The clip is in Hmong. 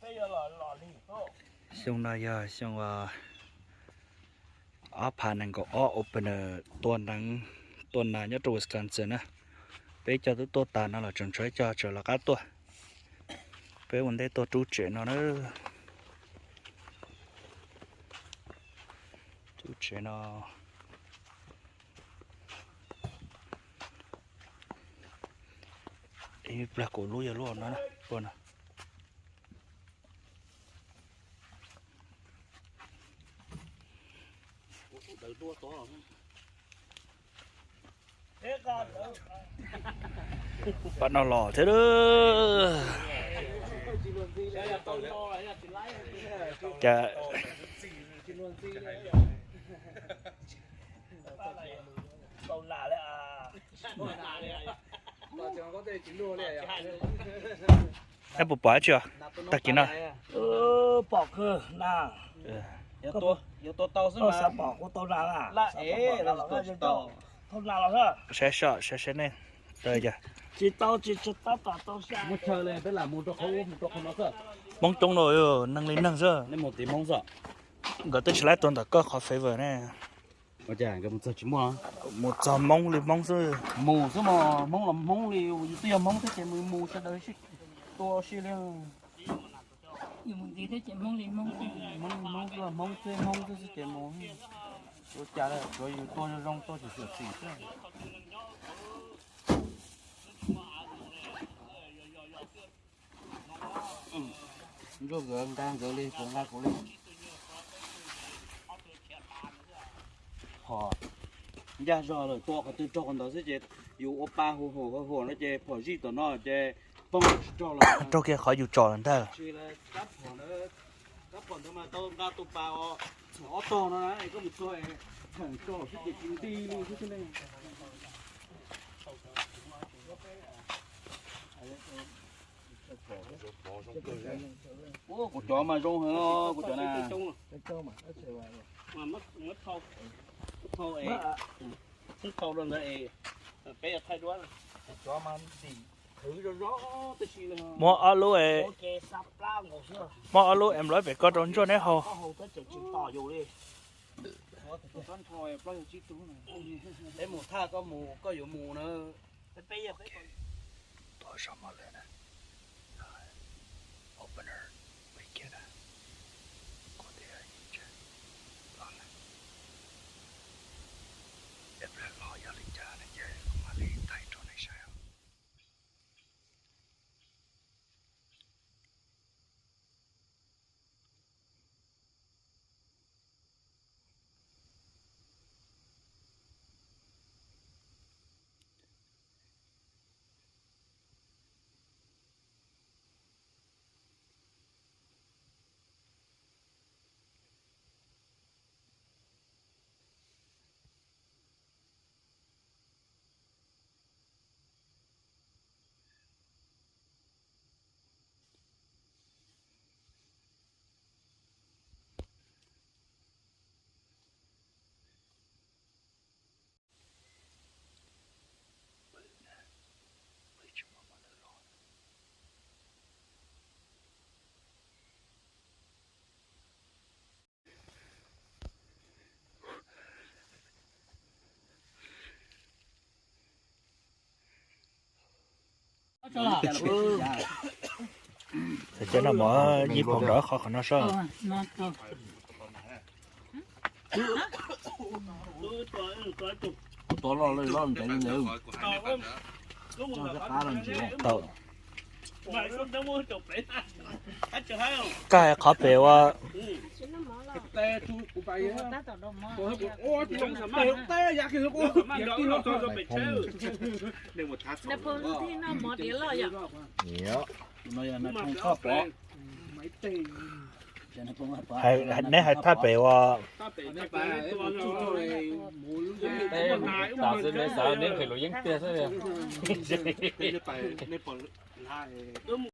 Xyoo no yog xyoo ob phav nees nkaum ob opener tua neev tua nas nyob rau Wisconsin na. Peb cov twb tuaj tas no los tseem tshuav ib co tseem lawv qab tuaj. Peb ua ntej tuaj rub tsev no na. Rub tsev no. Ib plag kuv lub yog lub no na. Pab no los thiab. Cas nej puas pom tsi os? Tag kis no pom kawg na. Saib saib nej. Tsis tau, tsis tau. Hmoob coob no, neeg li neeg xwb. Nkawd twb tsis laib tua ntawm koj qhov favor ne. Mus txog Hmoob li Hmoob xwb. Mus xwb mas Hmoob los Hmoob li, yus twb yog Hmoob thiab ces mus mus sawv daws sib tua si li. Hmoob li Hmoob, Hmoob xwb Hmoob xwb ces mus. Ua cas tsuav yus tua zoo zoo tua tsis xyuam xim xwb. Ntsuag nkawd nqa nkawd li, puas nqa kuv li? Phom ncaj zog lawm, tua qhov twg raug qhov ntawd xwb ces yus ua pa hu hu hu no ces phom zij tom no ces poob tsis raug lawm. Raug kiag qhov yus tsom lawm ntag. Rab phom ntawd mas tau nqa tus pas os, txham ob tog no na, koj mus txog theem tso xwb ces tsis nti li xwb xwb ne. Kuv cov mas zoo heev, kuv cov na. Muab ob lub, muab ob lub em lov pem koj rau ntsuag neb haus. Peb mus thaj koj mus, koj yuav mus na. Tuaj zog mos lawm na. Opener weekend na. Kuv tias ib tsam los na. Ib pliag los yog li cas no ces kuv mam li thaij rau nej saib os. Cov no mov yib poom nrog qhov qhov no soj. Tau. Koj hais qhov pem ua. Neb hais thaj pem ua. Tam sim neb xav neb nqhis lus yeeb tiag xwb.